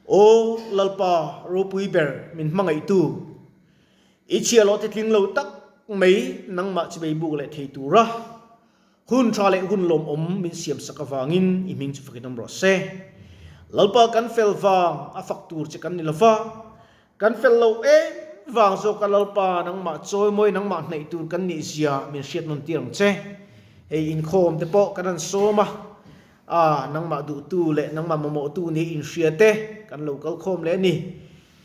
Aw Lalpa ropui ber min hmangaihtu, i chhiahhlawh te tling lo tak mai nangmah chibei buk leh thei tura hun tha leh hun lawmawm min siamsak avangin i hming chu fakin awm rawh se. Lalpa kan fel vang a fak tur che kan ni lova, kan fel lo em vang zawka Lalpa nangmah chawimawi nangmah hnaih tur kan nih zia min hriat nawn tir ang che. Hei inkhawm te pawh kan han sawm a. A, nangmah duhtu leh nangmah mamawhtu nih inhria te kan lo kal khawm leh a ni.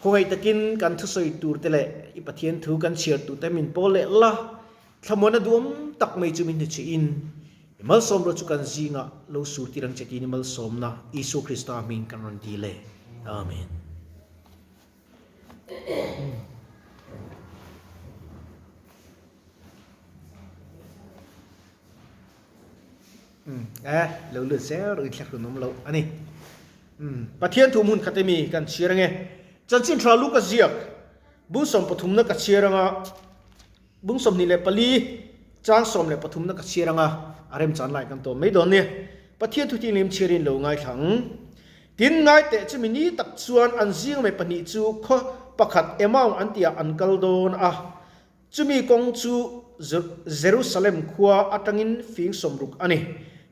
Khawngaih takin kan thusawi tur te leh i Pathian thu kan chhiar tur te min pawl leh la, thlamuana duhawm tak mai chu min hnuchhihin i malsawm rawh chu kan zingah lo sur tir ang che tiin i malsawmna Isua Krista hming kan rawn dil e. Amen. E, lo lut zel rawh inthlak hlun awm loh a ni. Pathian thu hmun khat emi kan chhiar ange. Chanchin tha Luka ziak bung 13na ka chhiar anga, bung 24 chang 13na ka chhiar anga, a remchan lai kan tawm mai dawn nia. Pathian thu tihlim chhiarin lo ngaithla ang. Tin, ngai teh chumi ni tak chuan an zing mai pahnih chu khaw pakhat Emau an tihah an kal dawn a. Chumi kawng chu Jerusalem khua atangin fing 60 a ni.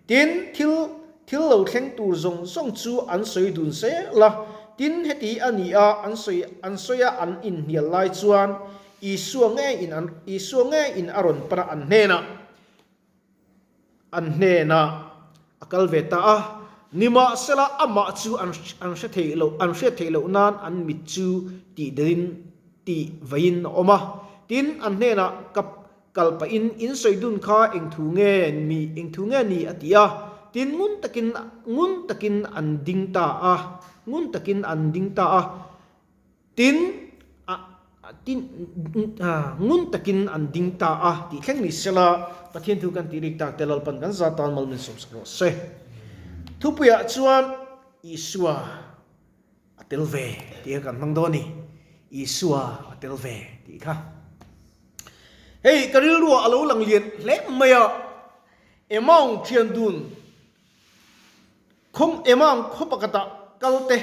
Tin, thil thil lo thleng tur zawng zawng chu an sawi dun zel a. Tin, heti a ni a, an sawi an sawi a an inhnial lai chuan Isua ngeiin an Isua ngeiin a rawn pan a an hnenah. An hnenah a kal ve ta a, nimahsela amah chu an an hre theih loh an hriat theih loh nan an mit chu tih delin tih veiin a awm a. Tin, an hnenah ka kal pahin in sawi dun kha eng thu nge mi eng thu nge ni a ti a. Tin, ngun takin ngun takin an ding ta a, ngun takin an ding ta a. Tin, a, tin, a, ngun takin an ding ta a tih thleng ni sela, Pathian thu kan tih rik tak te Lalpan kan za tan mal min sawmsak rawh se. Thupuiah chuan Isua a tel ve tih kha kan hmang dawn a ni. Isua a tel ve tih kha. Hei ka rilruah a lo lang lian hle mai a, Emmaung thian dun Khawng Emang khaw pakhatah kal te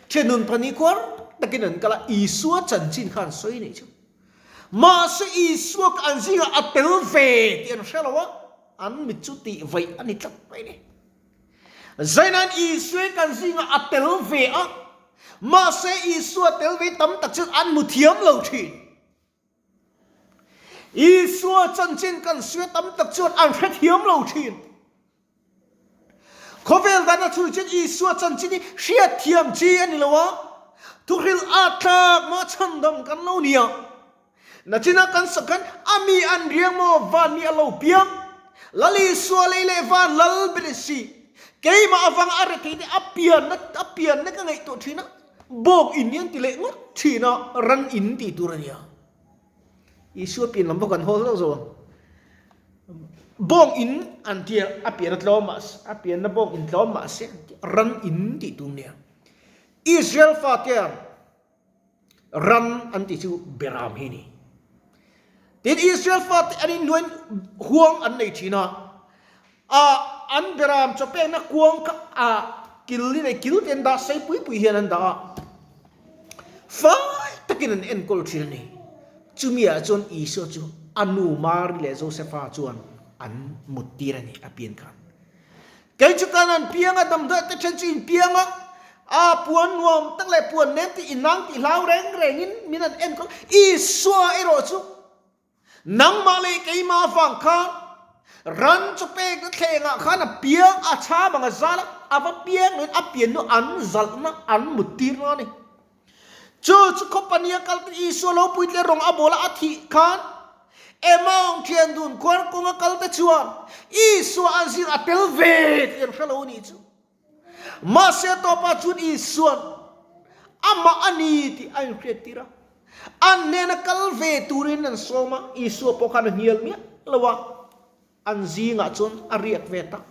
thenun phani khuar takin an kal a, Isua chanchin kha an sawi nei chu. Mahse Isua kha an zingah a tel ve tih an hre lo a, an mit chu tih vaih a ni tlat mai ni. Zainain Isua kan zingah a tel ve a, mahse Isua tel ve tam tak chuan an hmu thiam lo thin. Isua chanchin kan sawi tam tak chuan an hrethiam lo thin. Khawvel dan a chhui chuan Isua chanchin hi hriatthiam chi a ni lo a, thuhrilh a tlak maw chhandam kan lo nia. Nachina kan sak khan a mi an riang maw van mi a lo piang. Lal Isua lei leh van lal ber si. Keimah avanga a rethei te a pianna a pianna ka ngaihtuah thin a. Bawk in hian ti leh ngawt thin a, ran in tih tur a nia. Isua pian lam pawh kan haw hlauh zo ang. Bawng in an ti a, a pian a tlawm mah se, a pianna bawng in tlawm mah se an ti a, ran in tih tur a nia. Israel fate a ran an tih chu Beram hi a ni. Tin, Israel fate an inhnuaiin huang an nei thin a, A an beram chaw pekna kuang kha a kil in ei kil te an dah sei pui pui hian an dah a, fai takin an enkawl thin a ni. Chumi ah chuan Isua chu a nu Mari leh Josefa chuan an mut tir a ni a pian khan. Kei chu kan an piang a, damdawi te then chu in piang a, a puan nuam tak leh puan nem tih inang tih hlau reng rengin min an enkawl. Isua erawh chu Nangmah leh keimah avang khan ran chaw pekna thlengah khan a piang a chham ang a zal a, a va piang loin a pian nu an zalhna an mut tirna a ni. Chu chu khawpania kal te Isua lo puitle rawng a bawla a thih khan Emmaung thian dun khuar kawnga kal te chuan Isua an zing a tel ve tih an hre lo a nih chu. Mahse a tawpah chuan Isua'n amah a ni tih a inhriattir a. An hnena kal ve turin an sawm a, Isua pawh khan a hnial miah lo a, an zingah chuan a riak ve ta.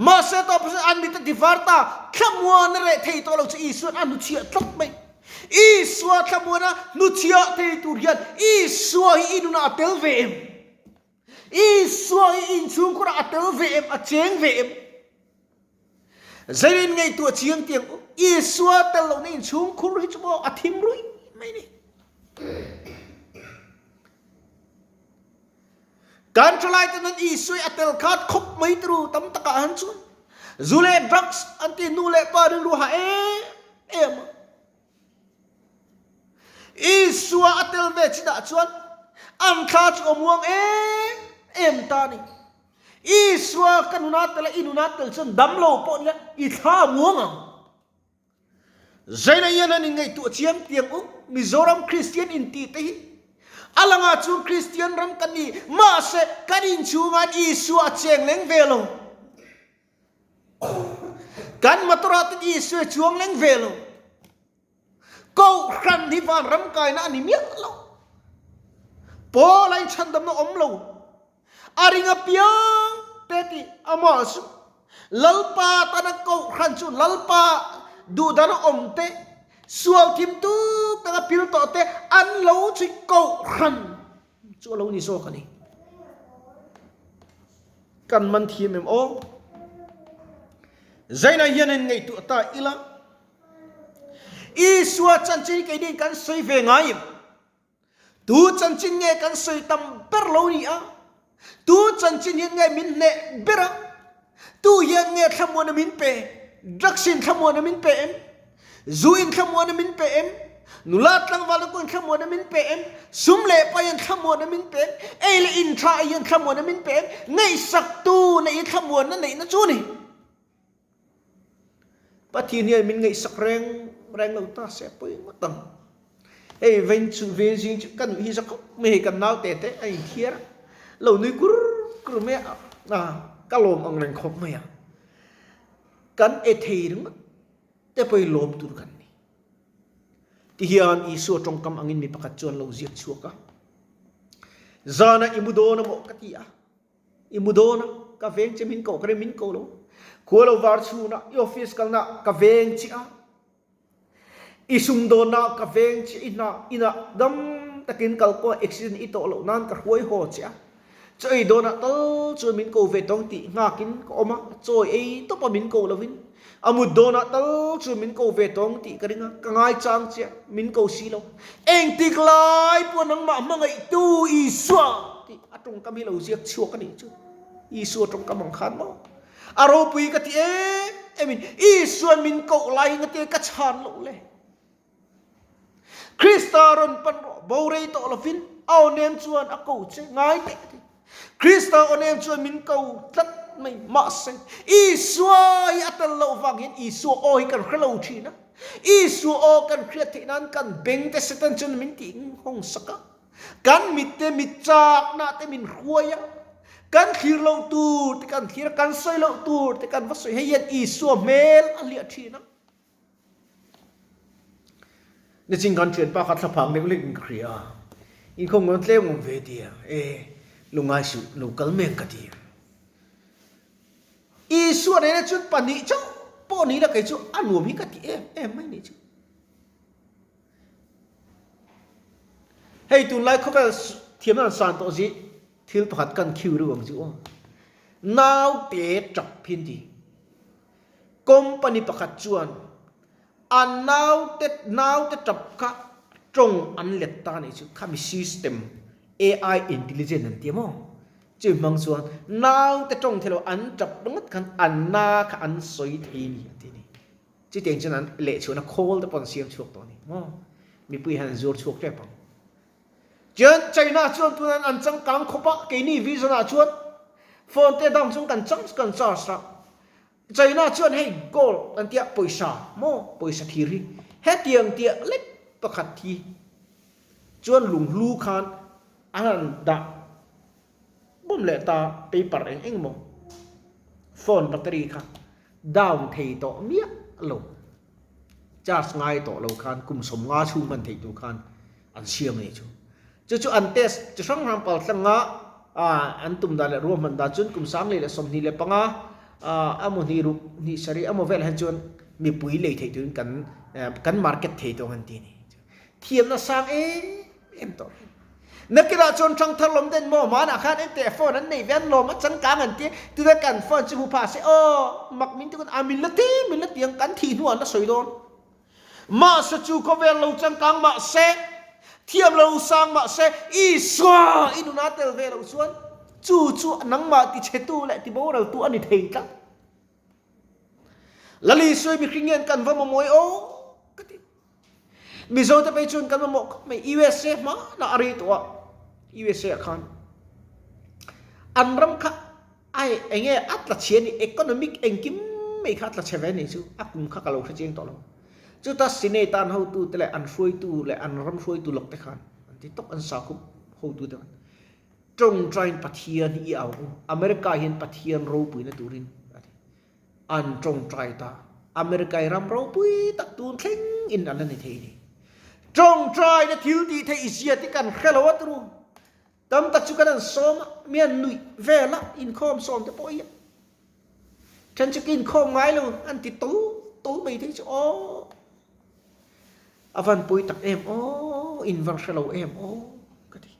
Mahse a tawpah chuan an mit a tivar ta, thlamuan a reh thei tawh lo chu Isua'n a hnuchhiah tlat mai. Isua thlamuana hnuchhiah thei tur hian Isua hi i nunah a tel ve em? Isua hi inchhungkhurah a tel ve em? A cheng ve em? Zeirin ngaihtuah chiang tiang u. Isua tel lohna inchhungkhur hi chu maw a thim ruih mai ni. Kan thalai te nan Isua a tel khat khawp mai turu tam takah han chuan zu leh drugs an ti nu leh pa rilru ha em em a. Isua a tel ve chinah chuan an thla chu a muang em em ta ni. Isua ka nuna tel a, i nuna tel chuan dam lo pawh nia i thla a muang ang. Zaina hian an inngaihtuah chiang tiang u, Mizoram Kristian intih te hi a langah chuan Kristian ram kan ni, mahse kan inchhungah Isua a cheng leng ve lo. Kan motor ah ten Isua a chuang leng ve lo. Kohhran hi vanram kaina a ni miah lo. Paul a inchhandamna awm lo. A ring apiang te tih amah chu Lalpa tana kohhran chu Lalpa duhdana awm te, sual thim tuk taka pil tawh te an lo chhui kohhran chu a lo ni zawk a ni. Kan man thiam em aw? Zainah hian in ngaihtuah ta ila, Isua chanchin hi keini kan sawi ve ngai em? Tu chanchin nge kan sawi tam ber lo ni a? Tu chanchin hian nge min hneh ber a? Tu hian nge thlamuana min pe? Drugs in thlamuana min pe em? Zu in thlamuana min pe em? Nula tlangval te pawhin thlamuana min pe em? Sum leh pa hian thlamuana min pe em? Ei leh in tha hian thlamuana min pe em? Ngaihsaktu neih thlamuanna neihna chu ni. Pathian hian min ngaihsak reng reng lo ta se pawi ngawt ang. Hei vein chu vein zing chu ka nuih hi za khawp mai hei kan naute te a inthiar a, lo nui kur kur mai a, a ka lawm ang reng khawp mai a. Kan e thei ringawt te pawhin lawm tur kan ni. Tihian Isua tawngkam angin mi pakhat chuan lo ziak chhuak a, Zana i mu dawn a maw ka ti a. I mu dawn a, ka veng che min koh ka ring min ko lo. Khua lo var chhun a, i office kalna ah ka veng che a, i sumdawnna ah ka veng che, i hna inah dam takin kal pawh accident i tawh loh nan ka hruai haw che a. Chaw ei dawnah tal chuan min ko ve tawng tih nghakin ka awm a, chawi ei tawp a min ko lovin a mut dawnah tal chuan min ko ve tawng tih ka ring a, ka ngaichang che a, min ko si lo. Engtik lai pawh nangmah hmangaihtu Isua tih a tawngkam hi lo ziak chhuak a nih chu. Isua tawngkam ang khan maw? A ropui ka ti em em in Isua'n min koh lai hi ngate ka chhan loh le. Krista rawn pan rawh, bo rei tawh lovin a aw nem chuan a ko che ngai teh a ti. Krista aw nem chuan min ko tlat mai mahse Isua hi a tel loh vang hian Isua aw hi kan hre lo thin a. Isua aw kan hriat theih nan kan beng te Satan chuan min tih nghawng sak a. Kan mit te mit chakna te min hruai a. Kan thlir loh tur te kan thlir a, kan sawi loh tur te kan va sawi. Hei hian Isua hmel a hliah thin a. Nichin kan thianpa kha thlaphang deuh lek in ka hria a, inkhawm ngawn tlem awm ve tia, e lungngai suh lo kal mek ka ti. Isua nena chuan pahnih chauh pawh ni la kei chu a nuam hi ka ti em em mai nih chu. Hei tunlai khawvel thiamna an san tawh zih thil pakhat kan khiu reuh ang chu aw. Naute tap hi an ti. Company pakhat chuan a naute naute tap kha tawng an let ta nih chu khami system AI intelligent an ti a maw? Chumi hmang chuan naute tawng thei lo an tap ringawt khan an na kha an sawi thei ni an ti a ni. Chutiang chuan an lehchhuahna khawl te pawh an siam chhuak tawh a ni maw? Mipui hian an zuar chhuak tep ang. Chuan China chuan tunan an changkang khawp a, keini vision ah chuan phone te dang chuan kan chang kan charge a. China chuan hei gold an tia pawisa maw pawisa thir hi hetiang tia lek pakhat hi chuan lunghlu khan an han dah bawm leh ta paper eng eng emaw phone battery kha down thei tawh miah lo charge ngai tawh lo khan kum 50 chhung hman theih tur khan an siam a nih chu. Chu chu an test chi hrang hrang pal tlanga an tum dan leh ruahman dan chuan kum 2025 emaw hnih ruk hnih sarih emaw velah hian chuan mipui lei theih turin kan kan market thei tawh ang an ti a ni. Thiamna sang em em tawh. Nakinah chuan ṭhangthar lawm den maw hmanah khan engteh phone an nei ve an lawm a changkang an tia tunah kan phone chu hmu phah se aw mak min ti a min la ti min la ti ang kan thih hnuah an la sawi dawn. Mahse chu khawvel lo changkang mahse thiam lo sang mahse Isua i nuna tel ve loh chuan chu chu nangmah tichhetu leh tiboraltu a ni thei tlat. Lali Isua i mihring hian kan va mamawh e aw ka ti. Mizo te phei chuan kan mamawh khawp mai USA hmanah a rei tawh a USA ah khan an ram kha ai enge a tla chhe a ni economic engkim mai kha a tla chhe ve a ni chu a kum kha ka lo hre chiang tawh lo chuta senate an hotu te leh an hruaitu leh an ram hruaitu lawk te khan an ti tawp an sakhup hotu te khan tawngtain Pathian hi i au America hian Pathian ropuina turin a ti. An tawngtai ta. America-i ram ropui tak tun thleng in an la ni thei ni. Tawngtaina thil tih theih zia te kan hre lo a turu. Tam tak chu kan han sawm a, mi han nuih vel a, inkhawm sawm te pawh hi a. Then chu ka inkhawm ngai lo an ti tawl tawl mai thei chu aw. A van pawi tak em aw, in van hre lo em aw ka ti.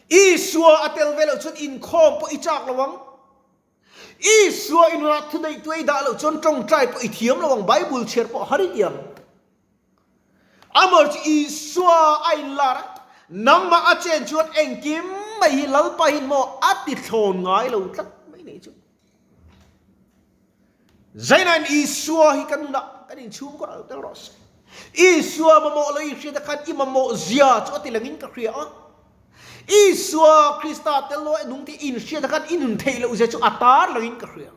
Isua a tel ve loh chuan inkhawm pawh i chak lo ang. Isua i nunah thuneihtu ei dah loh chuan tawngtai pawh i thiam lo ang, Bible chhiar pawh har i ti ang. Amor chu Isua a inlar a, nangmah a chen chuan engkim mai hi Lalpa hin maw a ti thlawn ngai lo tlat mai nei chu. Zainain Isua hi kan nunah kan inchhung kawr al tel rawh se. Isua mamawh lo i hriat khan i mamawh zia chu a ti langin ka hria a. Isua Krista tel lo nung te in hriat khan i nun theih loh zia chu a tar langin ka hria.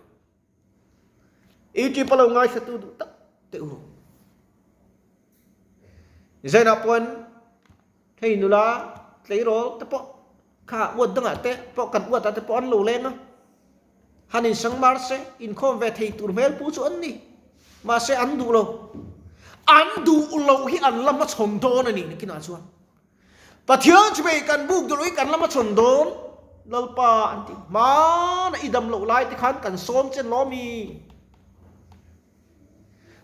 I ti palo ngai thla tu duh tak te u. Zainah puan hei nula tleirawl te pawh kha uat dangah te pawh kan uat ah te pawh an lo leng a. Han in sang mar se, inkhawm ve thei tur hmel pu chu an ni. Mahse an duh lo. An duh loh hi an lama chhawn dawn a nih nakinah chuan. Pathian chu hei kan buk duh loh hi kan lama chhawn dawn Lalpa an ti. Hmana i dam loh lai te khan kan sawm chen lawm i.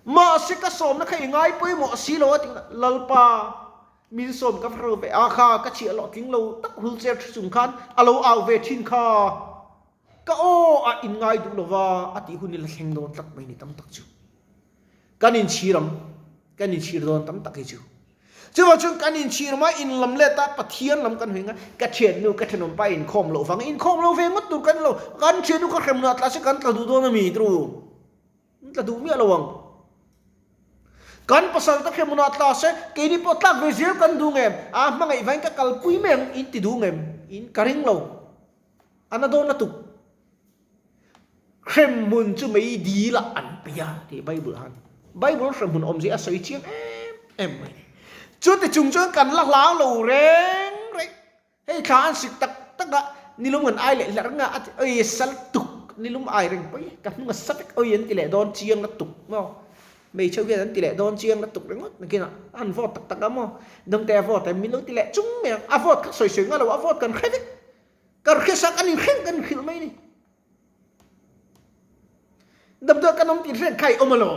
Mahse ka sawmna kha i ngai pawimawh si lo a ti. Lalpa Min sawm ka hre ve a kha ka chhiah loh tling lo tak hul cher thi chung khan a lo au ve thin kha. Ka aw a in ngai duh lova a tih hun i la thleng dawn tlat mai ni tam tak chu. Kan inchhir ang, kan inchhir dawn tam tak hi chu. Chuvang chuan kan inchhir mai in lam let a Pathian lam kan hawi ngai. Ka thiannu ka thenawm pa inkhawm loh vang inkhawm lo ve ngawt tur kan lo. Kan thiannu ka hrem nat lah se kan tla duh dawn a mi tru. An tla duh miah lo ang. Kan pasal te khe hmunah tla se, keini pawh tlak ve zel kan duh ngem? A hmangaih vain ka kalpui mai ang, in ti duh ngem? In ka ring lo. A na dawn lutuk. Hremhmun chu mei dil ah an pe a tih Bible han. Bible hremhmun awmzia a sawi chiang em em mai. Chuti chung chuan kan la hlau lo reng reng. Hei thla an sik tak tak a, nilum an ai leh hlarh nga a ti, oi sal tuk, nilum ai reng pawh i ka hnung a sa vek, oi an ti leh dawn chiang la tuk maw, hmeichhe hian an ti leh dawn chiang la tuk ringawt nakinah an vote tak tak a maw, dawngte a vote em min lo ti leh chung mai ang, a vote kha sawi sawi nga lo, a vote kan hre vek, kan hre sak an inhreng kan inhrilh mai a ni. Damdawi kan awm tih hriat kha i awm alaw?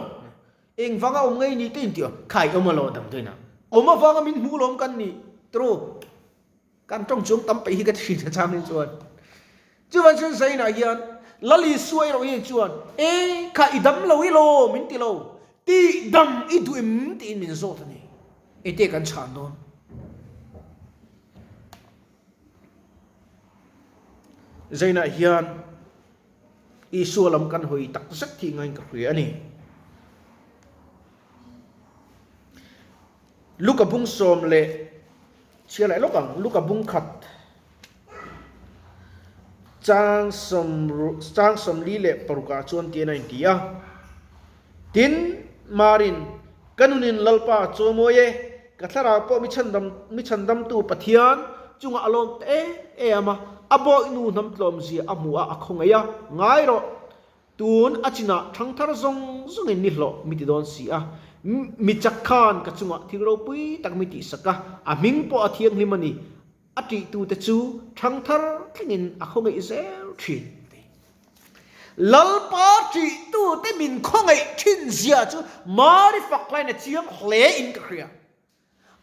Engvanga awm ngei ni te in tih aw, kha i awm alaw damdawiinah? Awm avanga min hmuh lawm kan ni turu. Kan tawng chuang tam peih hi ka thin a chang in chuan. Chuvang chuan Zainah hian Lal Isua erawh hian chuan e kha i dam lo i lo min ti lo, tih dam i duh em tiin min zawt a ni. Ete kan chhan dawn. Zainah hian Isua lam kan hawi tak zet hi ngain ka hria a ni. Luka bung sawm leh chhia leh lawk ang, Luka bung khat chang sawm chang 44 ah chuan tiin a inti a. Tin, Marin, ka nunin Lalpa a chawimawi e, ka thlarau pawh mi chhandam mi chhandamtu Pathian chungah a lawm ta em em a, a bawihnu hnam tlawmzia a hmu a, a khawngaih a, ngai rawh. Tun a chinah thangthar zawng zawngin ni hlawh mi ti dawn si a, mi chak khan ka chungah thil ropui tak mi tihsak a, a hming pawh a thianghlim a ni, a tihtute chu thangthar thlengin a khawngaih zel thin a ti. Lalpa tihtute min khawngaih thin zia chu Mari fak hlain a chiang hle in ka hria.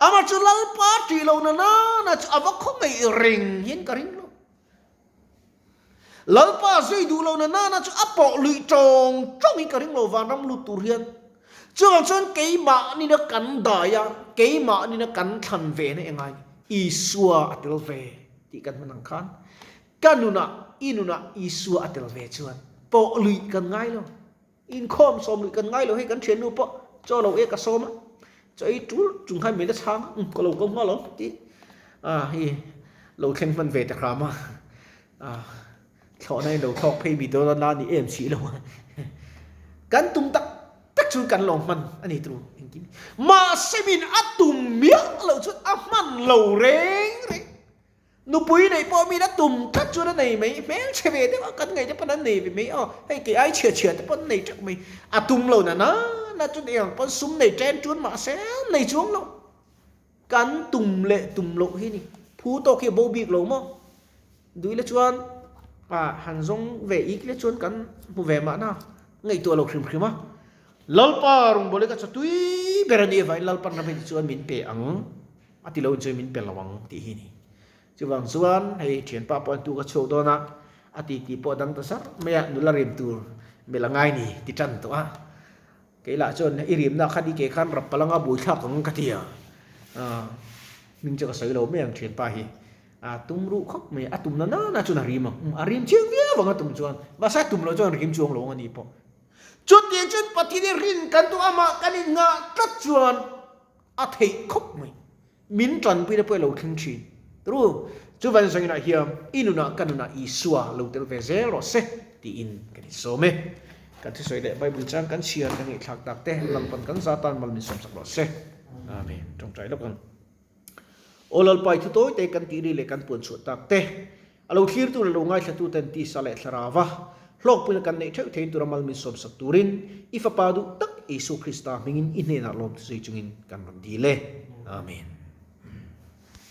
Amah chu Lalpa ṭih lo na nana chu a va khawngaih reng hian ka ring lo. Lalpa zui duh lo na nana chu a pawh luih ṭawng ṭawng hi ka ring lo vanram lut tur hian. Chuvang chuan keimah nina kan dai a, keimah nina kan thlan ve na engai Isua a tel ve tih kan hman ang khan ka nunah i nunah Isua a tel ve chuan pawh luih kan ngai lo. Inkhawm sawm luih kan ngai lo hei kan thiannu pawh chaw lo e ka sawm a, chaw ei tul chung khan min la chhang a, umm ka lo kal nghal ang tih a hei lo thleng hman ve ta hram a, a thlawhna in lo thlawk phei mi dawn a la ni em si lo a, kan tum tak tak chu kan lo hman a ni turu engkim mahse min a tum miah loh chuan a hman lo reng reng. Nupui neih pawh min a tum tlat chuan a nei mai, hmelchhe ve deuh a kan ngaih te pawn an nei ve mai aw, hei kei ai chhia chhia te pawn an nei teuh mai, a tum lo na na na chu nei ang pawn sum nei ṭen ṭun mahse an nei chuang lo, kan tum leh tum loh hi ni, phu tawk hi a bo bik lo maw, duile chuan ah han zawng ve ik le chuan kan hmu ve mahna ngaihtuah lo hrim hrim a, Lalpa rawngbawlhi ka chawtui ber a nih avangin Lalpan ram hi chuan min pe ang. A ti lo in chuan min pe lo ang tih hi a ni. Chuvang chuan hei thianpa pawh an tuk a chhuak dawn a, a ti tih pawh a dang ta zar mai a, nula rim tur melh a ngai ni ti tan tawh a. Kei lah chuan i rimna khan i ke khan rap palanga buaithlak ang ka ti a, hming chu ka sawi lo mai ang thianpa hi. A tum ruh khawp mai, a tum na nana chuan a rim ang, a rim chiang viau ang a tum chuan, mahse a tum loh chuan rim chuang lo ang a ni pawh. Chutiang chuan Pathian i rin kan duh amah kan inngah tlat chuan, A theih khawp mai. Min tanpuina pawh i lo thleng thin. Ru, chuvan zawngin ah hian i nunah ka nunah Isua lo tel ve zel rawh se tiin kan insawm e. Kan thusawi leh Bible chang kan chhiar kan ngaihthlak tak te Lalpan kan za tan mal min sawmsak rawh se. Amen. Tawngtai lawk ang. Aw Lalpa i thu tawi te kan tih ri leh kan puan chhuah tak te a lo thlirtu leh lo ngaithlatu ten tisa leh thlarau a hlawkpuina kan neih theuh thein tura mal min sawmsak turin i Fapa duh tak Isua Krista hmingin i hnenah lawmthu zui chungin kan rawn dil e. Amen.